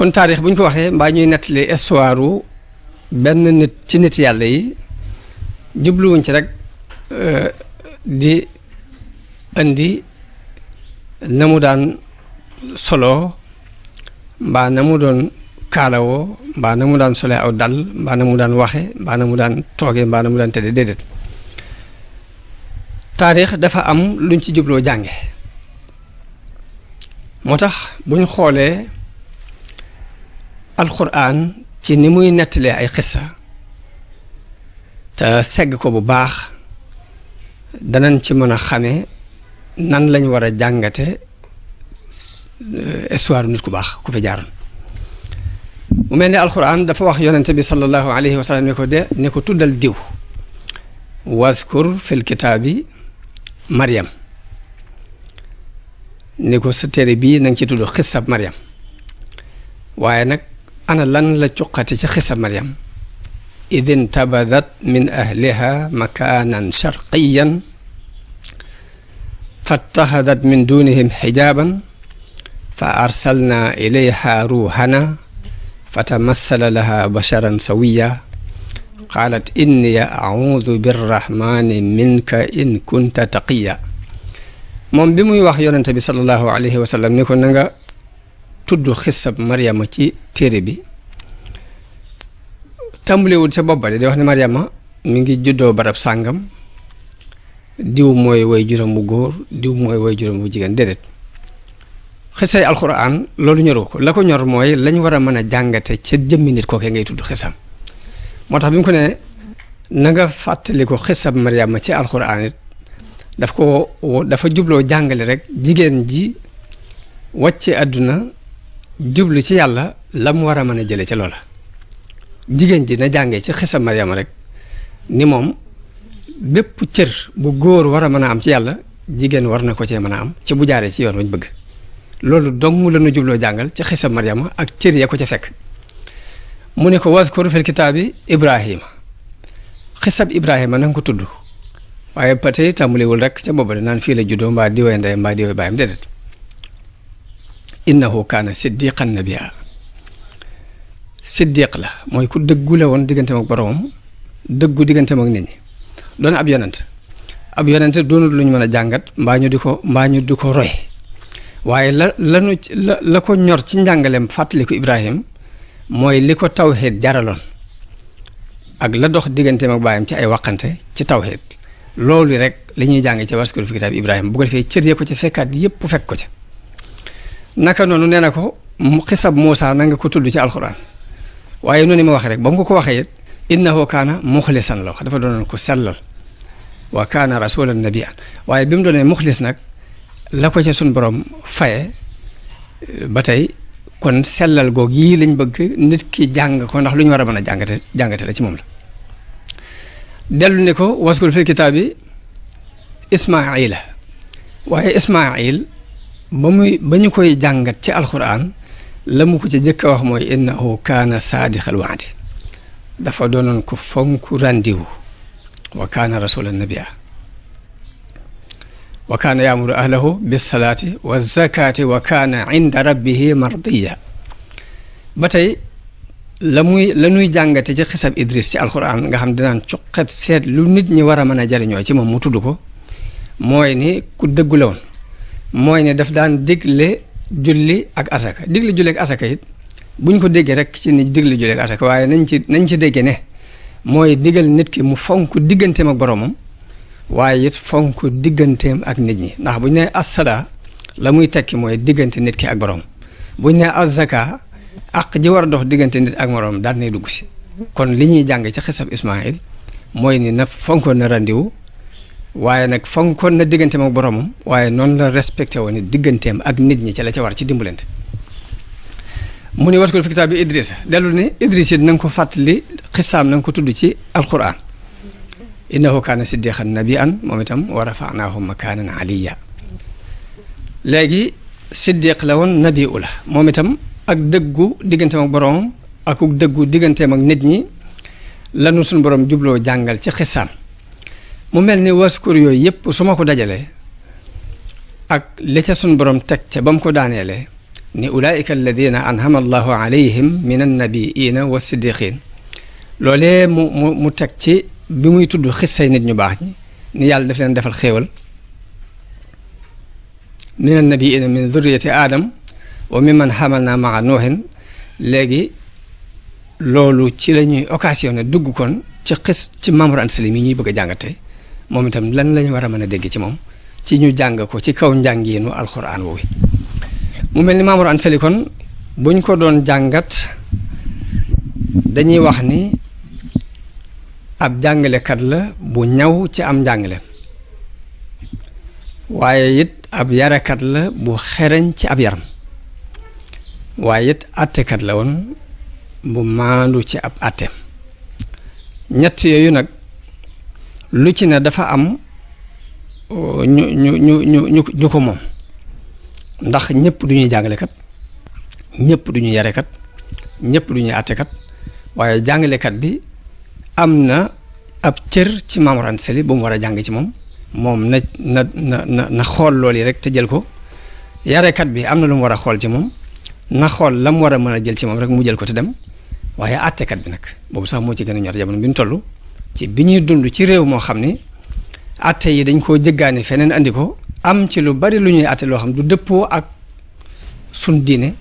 kon taarix bu ñu ko waxee mbaa ñuy nettali histoire benn nit ci nit yàlla yi jubluwuñ ci rek di andi na mu daan solo mbaa na mu doon kaalawoo mbaa na mu daan solee aw dal mbaa na mu daan waxe mbaa na mu daan toogee mbaa na mu daan tëddee déedéet taarix dafa am luñ ci jubloo jànge moo tax buñ xoolee alquran ci ni muy nettalee ay xissa te segg ko bu baax danañ ci mën a xame nan lañ war a jàngate histoire nit ku baax ku fi jaaroon mu mel ni alquran dafa wax yonente bi sallallahu alayhi wa sallam ne ko tuddal diw waskur fil kitaabi Maryam ni ko sa téere bii na nga ci tudd xissab Maryam waaye nag ana lan la cuqati ci xissab Maryam id intabadat min ahliha makanan sharqiyan fattaxadat min dunihim xijaban fa arsalna ilayha ruuxana fatamassala laha basharan sawiya qaalat inni audu birrahmani minka in kunta taqiya moom bi muy wax yonente bi sallallahu alayhi wa sallam ni ko na nga tudd xissab Maryama ci téere bi tàmbalewul sa bopp di wax ne Maryama mi ngi juddoo barab sàngam diw mooy way juróom bu góor diw mooy way juróom bu jigéen déedéet xissay alxuraan loolu ñoru ko la ko ñor mooy lañ war a mën a jàngate ca jëmmi nit kookee ngay tudd xissam moo tax bi mu ko ne na nga fàttali ko xissab Maryama ci alxuraan it dafa jubloo jàngale rek jigéen ji wàcce àdduna jublu ci yàlla la mu war a mën a jële ca loola jigéen ji na jàngee ci xissab Maryama rek ni moom bépp cër bu góor war a mën a am ci yàlla jigéen war na ko cee mën a am ci bu jaaree ci yoon wañ bëgg loolu dong la nu jubloo jàngal ci xissab Maryama ak cër ya ko ca fekk mu ne ko waskur fil kitaabi Ibrahima xissab Ibrahima na nga ko tudd waaye ba tey tàmbaliwul rek ca boobu de naan fii la juddoo mbaa diwee ndey mbaa diwee baayam déedéet innahu kaana siddiqan nabiyya siddiq la mooy ku dëggu la woon digganteem ak boromam dëggu digganteem ak nit ñi doon ab yonent doonul lu ñu mën a jàngat mbaa ñu di ko roy waaye la ko ñor ci njàngaleem fàttali ko Ibrahim mooy li ko tawxiid jaraloon ak la dox digganteem ak baayam ci ay waqante ci tawxiid loolu rek li ñuy jàng ci waskur fi kitaab Ibrahima bu ko defee cër ya ko ca fekkaat yépp fekk ko ca naka noonu nee na ko xisab Muusa na nga ko tudd ci alxuraan waaye noonu ma waxee rek ba mu ko waxee it innahu kaana muxlisan la wax dafa doonoon ko sellal wa kaana rasulan nabiyan waaye bi mu doonee muxlis nag la ko ca suñ borom faye ba tey kon sellal goog yii lañ bëgg nit ki jàng ko ndax lu ñu war a mën a jàngate la ci moom la dellu ni ko waskul fi kitaabi Ismaila waaye Ismail ba ñu koy jàngat ci alxuraan la mu ko ci jëkk a wax mooy innahu kaana saadiqal waadi dafa doonoon ko fonk randiwu wa kaana rasulan nabiyya wa kaana yaamuru ahlahu bisalaati wa zakaati wa kaana inda rabbihi mardiya ba tey la ñuy jàngate ci xisab Idris ci alxuraan nga xam dinaan cuqat seet lu nit ñi war a mën a jariñoo ci moom mu tudd ko mooy ni ku dëggu la woon mooy ne daf daan digle julli ak asaka digle julli ak asaka it buñ ko déggee rek ci ni digle julli ak asaka waaye nañ ci déggee ne mooy digal nit ki mu fonk digganteem ak boromam waaye it fonk digganteem ak nit ñi ndax buñ ne assala la muy tekki mooy diggante nit ki ak borom buñ ne azaka ak ji war a dox diggante nit ak morom daal nay dugg si kon li ñuy jàng ci xisab Ismaïl mooy ni na fonkoon na randiwu waaye nag fonkoon na digganteem ak boromam waaye noonu la respecté woon ni digganteem ak nit ñi ci la ca war ci dimbalante mu ni waskul fi kitaab bi Idris dellu ni Idris it na nga ko fàttali xisaam na nga ko tudd ci alquran innahu kaana siddiqan nabiyyan moom itam wa rafa'naahu makaanan aliyya léegi siddiq la woon nabiyu la moom itam ak dëggu digganteem ak boromam ak dëggu digganteem ak nit ñi lanu suñu borom jubloo jàngal ci xisaam mu mel ni waskur yooyu yëpp su ma ko dajalee ak li ca suñu borom teg ca ba mu ko daaneele ni ulaika alladina anhama allahu alayhim min annabiina wa siddiqin loolee mu teg ci bi muy tudd xissay nit ñu baax ñi ni yàlla daf leen defal xéewal min annabiina min dhurriyati aadam wa mimman hamalna maa nuuhin léegi loolu ci la ñuy occasionné dugg kon ci Maam Mor Anta Sali mi ñuy bëgg a jàngate moom itam lan la ñu war a mën a dégg ci moom ci ñu jàng ko ci kaw njàngiinu alxuraan woowu mu mel ni Maam Mor Anta Sali kon buñ ko doon jàngat dañuy wax ni ab jàngalekat la bu ñaw ci am njàngale waaye it ab yarekat la bu xereñ ci ab yaram waaye it attekat la woon bu maandu ci ab atteem ñett yooyu nag lu ci ne dafa am ñu ko moom ndax ñëpp du ñuy jàngalekat ñëpp du ñuy yarekat ñëpp du ñuy attekat waaye jàngalekat bi am na ab cër ci Maam Mor Anta Sali bu mu war a jàng ci moom na xool loolu yi rek te jël ko yarekat bi am na lu mu war a xool ci moom na xool la mu war a mën a jël ci moom rek mu jël ko te dem waaye àttekat bi nag boobu sax moo ci gën a ñor jamono bi ñu toll ci bi ñuy dund ci réew moo xam ni àtte yi dañ koo jëggaani feneen andi ko am ci lu bari lu ñuy àtte loo xam du dëppoo ak sun diine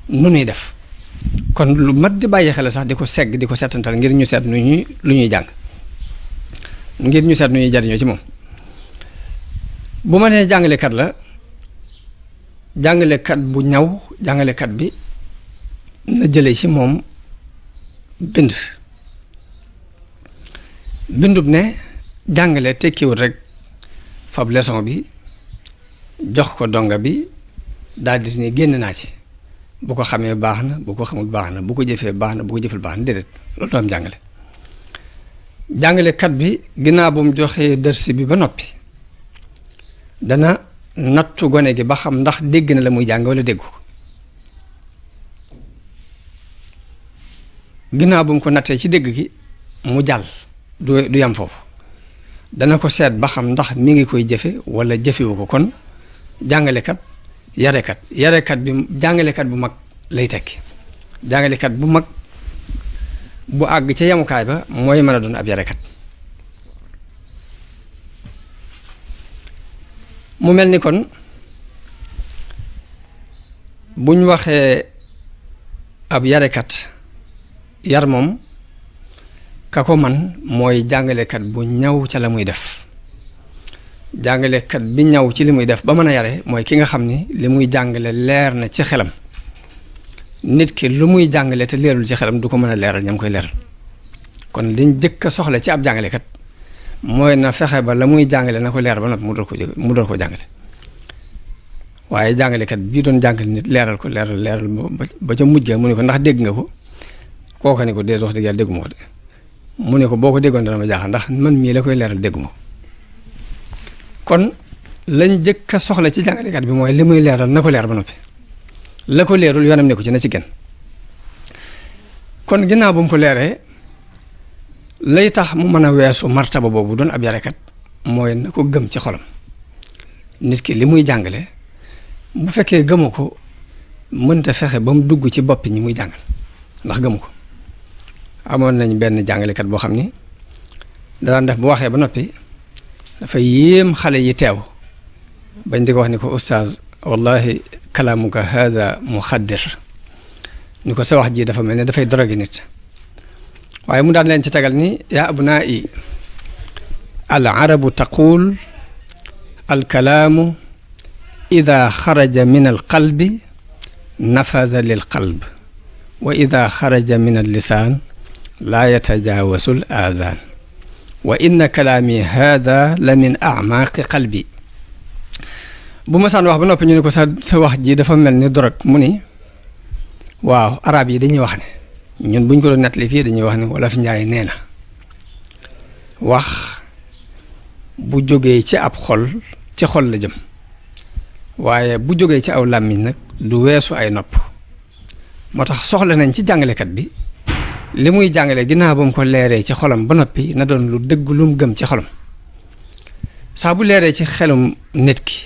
nu ñuy def kon lu mat di bàyyi xel sax di ko segg di ko seetantal ngir ñu seet lu ñuy jàng ngir ñu seet nu ñuy jariñoo ci moom bu ma nee jàngalekat la jàngalekat bu ñaw jàngalekat bi na jëlee ci moom bindub ne jàngale tekkiwul rek fab leçon bi jox ko donga bi daal di ni génn naa ci bu ko xamee baax na bu ko xamul baax na bu ko jëfee baax na bu ko jëful baax na déedéet loolu doo am jàngale jàngalekat bi ginnaaw bu mu joxee dërsi bi ba noppi dana nattu gone gi ba xam ndax dégg na la muy jàng wala déggu ko ginnaaw bu mu ko nattee ci dégg gi mu jàll du yam foofu dana ko seet ba xam ndax mi ngi koy jëfe wala jëfewu ko kon jàngalekat yarekat bi jàngalekat bu mag lay tekki jàngalekat bu mag bu àgg ca yamukaay ba mooy mën a doon ab yarekat mu mel ni kon buñ waxee ab yarekat yar moom ka ko man mooy jàngalekat bu ñaw ca la muy def jàngalekat bi ñaw ci li muy def ba mën a yare mooy ki nga xam ni li muy jàngale leer na ci xelam nit ki lu muy jàngale te leerul ci xelam du ko mën a leeral ñam koy leeral kon liñ jëkk a soxla ci ab jàngalekat mooy na fexe ba la muy jàngale na ko leer ba noppi mu door ko jàngale waaye jàngalekat bii doon jàngale nit leeral ko leeral ba ca mujj ga mu ne ko ndax dégg nga ko kooka ni ko dee wax dëgg yàlla dégguma ko de mu ne ko boo ko déggoon dana ma jaaxal ndax man mii la koy leeral dégguma ko kon lañ jëkk a soxla ci jàngalekat bi mooy li muy leeral na ko leer ba noppi la ko leerul yoonam ne ko ci na ci gën kon ginnaaw bu mu ko leeree lay tax mu mën a weesu martaba boobu doon ab yarekat mooy na ko gëm ci xolam nit ki li muy jàngale bu fekkee gëmu ko mënta fexe ba mu dugg ci boppi ñi muy jàngal ndax gëmu ko amoon nañ benn jàngalekat boo xam ni daan def bu waxee ba noppi dafa yéem xale yi teew bañ di ko wax ni ko oustaz wallahi kalaamuka hada muxaddir ni ko sa wax ji dafa mel ne dafay drogué nit waaye mu daan leen ci tegal ni yaa abnaa'i al arabu taqul al kalaamu ida xaraja min al qalbi nafaza lil qalb wa ida xaraja min al lisaan laa yatajaawasu l aadaan wa inna kalaami hada la min acmaaqi qalbi bu ma saan wax ba noppi ñu ne ko sa wax ji dafa mel ni dorog mu ni waaw arab yi dañuy wax ne ñun buñ ko doon nettali fii dañuy wax ne wolof njaay nee na wax bu jógee ci ab xol ci xol la jëm waaye bu jógee ci aw làmmiñ nag du weesu ay nopp moo tax soxla nañ ci jàngalekat bi li muy jàngale ginnaaw ba mu ko leeree ci xolam ba noppi na doon lu dëgg lu mu gëm ci xolam saa bu leeree ci xelum nit ki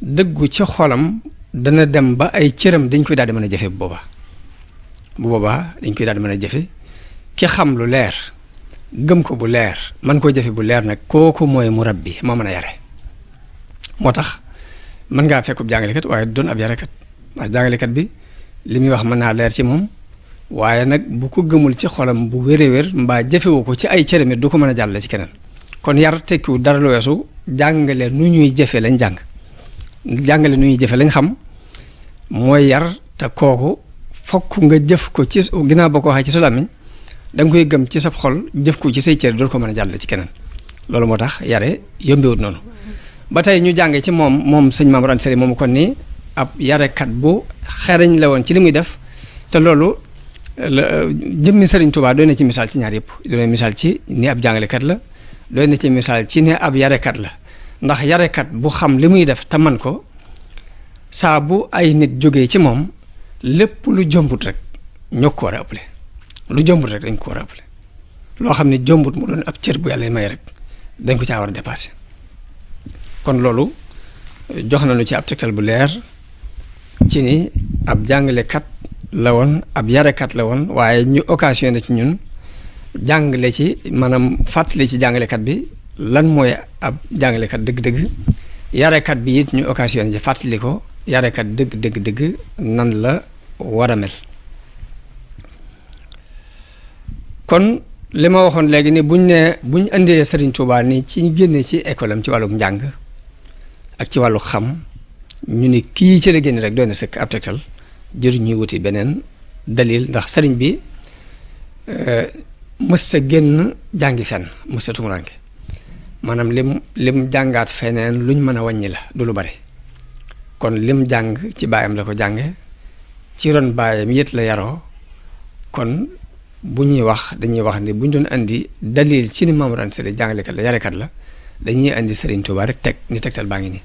dëggu ci xolam dana dem ba ay cëram dañ koy daal di mën a jëfe bu boobaa dañ koy daal di mën a jëfe ki xam lu leer gëm ko bu leer man koo jëfe bu leer nag kooku mooy murabbi moo mën a yare moo tax mën ngaa fekkub jàngalekat waaye doon ab yarekat ndax jàngalekat bi li muy wax mën naa leer ci moom waaye nag bu ko gëmul ci xolam bu wér mbaa jëfewu ko ci ay cëram du ko mën a jàllale ci keneen kon yar tekkiwu dara lu weesu jàngale nu ñuy jëfe lañ jàngale nu ñuy jëfe lañ xam mooy yar te kooku fokk nga jëf ko ci ginnaaw boo ko waxee ci sa làmmiñ da nga koy gëm ci sa xol jëf ko ci say cër doo ko mën a jàllale ci keneen loolu moo tax yare yombewut noonu ba tey ñu jànge ci moom sëñ Maam Mor Anta Sali moom kon ni ab yarekat bu xereñ la woon ci li muy def te loolu jëmmi Sëriñ Tuubaa doy na ci misaal ci ñaar yëpp doy na misaal ci ni ab jàngalekat la doy na ci misaal ci ne ab yarekat la ndax yarekat bu xam li muy def te man ko saa bu ay nit jógee ci moom lépp lu jombut rek ñoo ko war a ëppale lu jombut rek dañ ko war a ëppale loo xam ne jombut mu doon ab cër bu yàlla may rek dañ ko caa war a dépassé kon loolu jox nañu ci ab tegtal bu leer ci ni ab jàngalekat la woon ab yarekat la woon waaye ñu occasionné ci ñun jàngale ci maanaam fàttali ci jàngalekat bi lan mooy ab jàngalekat dëgg-dëgg yarekat bi it ñu occasionné ci fàttali ko yarekat dëgg nan la war a mel kon li ma waxoon léegi ni buñ indee Serigne Touba ni ci génne ci école am ci wàllu njàng ak ci wàllu xam ñu ni kii ci la génne rek doy na sëkk ab tegtal jëru ñuy wuti beneen dalil ndax sëriñ bi mësta génn jàngi fenn mësta tumuranke maanaam lim jàngaat feneen luñ mën a wàññi la du lu bari kon lim jàng ci baayam la ko jànge ci ron baayam yët la yaroo kon bu ñuy wax dañuy wax ni bu ñu doon andi dalil ci ni Maam Mor Anta Sali jàngalekat la yarekat la dañuy andi Sëriñ Tuubaa rek teg ni tegtal baa ngi nii